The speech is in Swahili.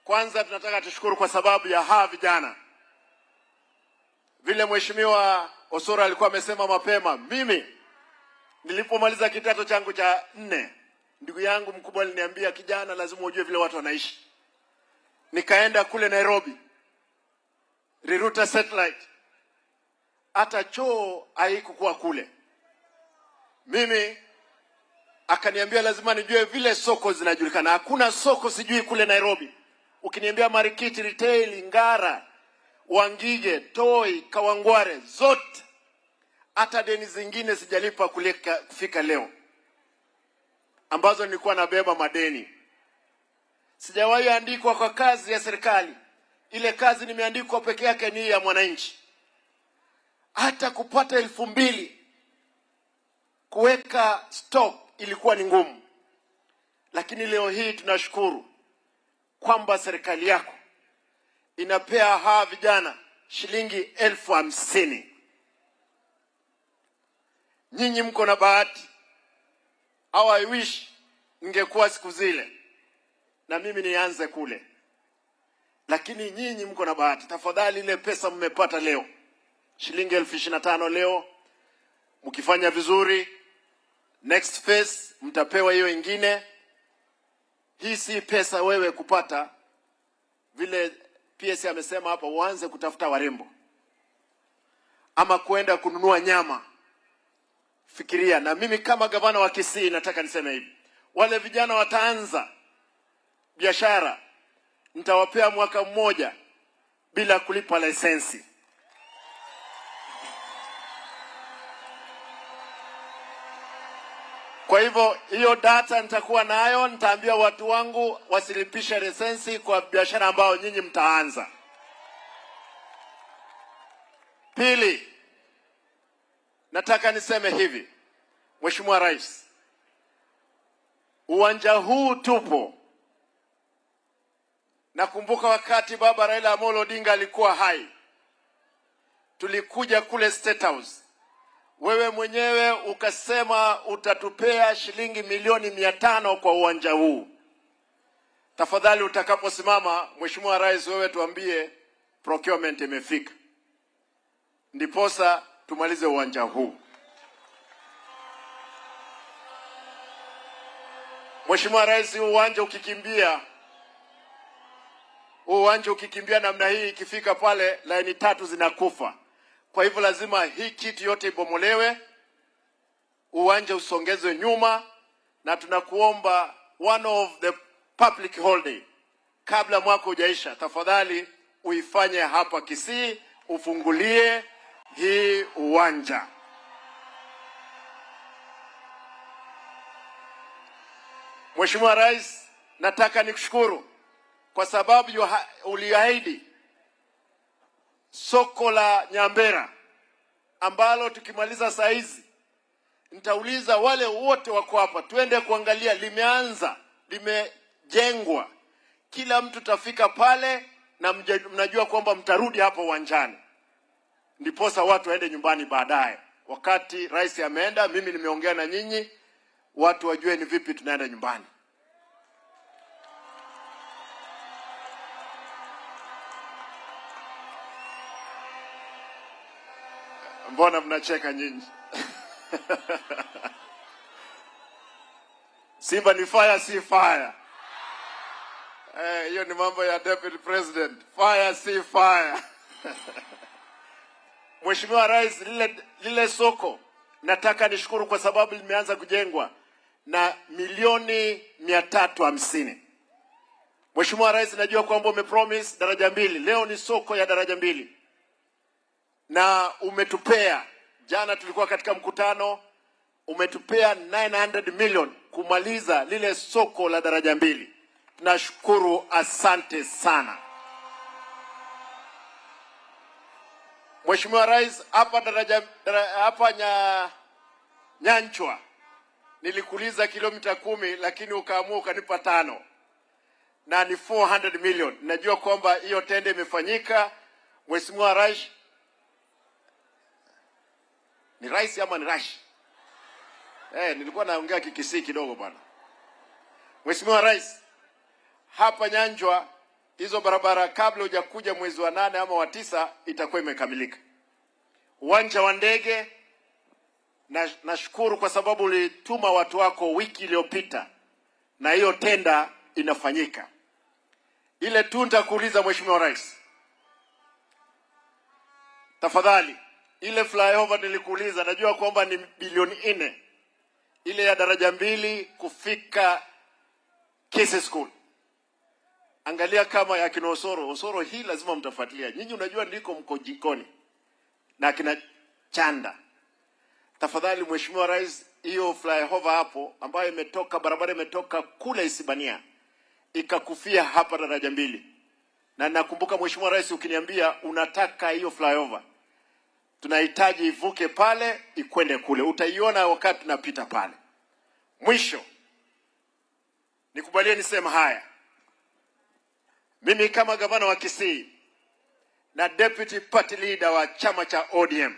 Kwanza tunataka tushukuru kwa sababu ya hawa vijana. Vile Mheshimiwa Osoro alikuwa amesema mapema, mimi nilipomaliza kidato changu cha nne, ndugu yangu mkubwa aliniambia, kijana, lazima ujue vile watu wanaishi. Nikaenda kule Nairobi, Riruta Satellite, hata choo haikukuwa kule. Mimi akaniambia lazima nijue vile soko zinajulikana. Hakuna soko sijui kule Nairobi. Ukiniambia Marikiti Retail, Ngara, Wangige, Toi, Kawangware, zote hata deni zingine sijalipa kuleka kufika leo, ambazo nilikuwa nabeba madeni. Sijawahi andikwa kwa kazi ya serikali. Ile kazi nimeandikwa peke yake ni ya mwananchi. Hata kupata 2,000 kuweka stock ilikuwa ni ngumu, lakini leo hii tunashukuru kwamba serikali yako inapea hawa vijana shilingi 50,000. Nyinyi mko na bahati. Au I wish ningekuwa siku zile na mimi nianze kule, lakini nyinyi mko na bahati. Tafadhali, ile pesa mmepata leo shilingi 25,000 leo, mkifanya vizuri next phase mtapewa hiyo ingine. Hii si pesa wewe kupata, vile PS amesema hapa, uanze kutafuta warembo ama kwenda kununua nyama. Fikiria. Na mimi kama gavana wa Kisii nataka niseme hivi, wale vijana wataanza biashara, nitawapea mwaka mmoja bila kulipa leseni. Kwa hivyo hiyo data nitakuwa nayo, nitaambia watu wangu wasilipishe leseni kwa biashara ambayo nyinyi mtaanza. Pili, nataka niseme hivi, Mheshimiwa Rais, uwanja huu tupo. Nakumbuka wakati Baba Raila Amolo Odinga alikuwa hai, tulikuja kule State House, wewe mwenyewe ukasema utatupea shilingi milioni 500 kwa uwanja huu. Tafadhali utakaposimama Mheshimiwa Rais, wewe tuambie procurement imefika, ndiposa tumalize uwanja huu. Mheshimiwa Rais, huu uwanja ukikimbia namna hii, ikifika pale laini tatu zinakufa. Kwa hivyo lazima hii kitu yote ibomolewe, uwanja usongezwe nyuma, na tunakuomba one of the public holiday kabla mwaka hujaisha, tafadhali uifanye hapa Kisii, ufungulie hii uwanja. Mheshimiwa Rais, nataka nikushukuru kwa sababu uliahidi soko la Nyambera ambalo tukimaliza saa hizi nitauliza wale wote wako hapa tuende kuangalia, limeanza, limejengwa, kila mtu tafika pale na mnajua kwamba mtarudi hapa uwanjani, ndiposa watu waende nyumbani baadaye. Wakati rais ameenda, mimi nimeongea na nyinyi, watu wajue ni vipi tunaenda nyumbani. Mbona mnacheka nyinyi? Simba ni fire, si fire? Hiyo ni mambo ya deputy president. Fire si fire. Mheshimiwa Rais, lile soko nataka nishukuru kwa sababu limeanza kujengwa na milioni 350. Mheshimiwa Rais, najua kwamba umepromise daraja mbili. Leo ni soko ya daraja mbili na umetupea, jana tulikuwa katika mkutano, umetupea 900 million kumaliza lile soko la daraja mbili. Nashukuru, asante sana Mheshimiwa Rais. Hapa daraja hapa Nyanchwa nilikuuliza kilomita 10 lakini ukaamua ukanipa 5 na ni 400 million. Najua kwamba hiyo tende imefanyika. Mheshimiwa Rais, ni rais ama ni rash? Nilikuwa naongea Kikisii kidogo bwana. Mheshimiwa Rais, hapa Nyanjwa Hizo barabara kabla hujakuja mwezi wa 8 ama wa 9 itakuwa imekamilika. Uwanja wa ndege, nashukuru kwa sababu ulituma watu wako wiki iliyopita na hiyo tenda inafanyika. Ile tu nitakuuliza, Mheshimiwa Rais, tafadhali, ile flyover nilikuuliza, najua kwamba ni bilioni 4, ile ya daraja 2 kufika Kisii School. Angalia kama ya kina Osoro. Osoro hii lazima mtafuatilia nyinyi, unajua ndiko mko jikoni na kina Chanda. Tafadhali Mheshimiwa Rais, hiyo flyover hapo ambayo imetoka barabara imetoka kule Isibania ikakufia hapa daraja 2, na nakumbuka Mheshimiwa Rais ukiniambia unataka hiyo flyover, tunahitaji ivuke pale ikwende kule, utaiona wakati tunapita pale. Mwisho nikubalie niseme haya, mimi kama gavana wa Kisii na deputy party leader wa chama cha ODM,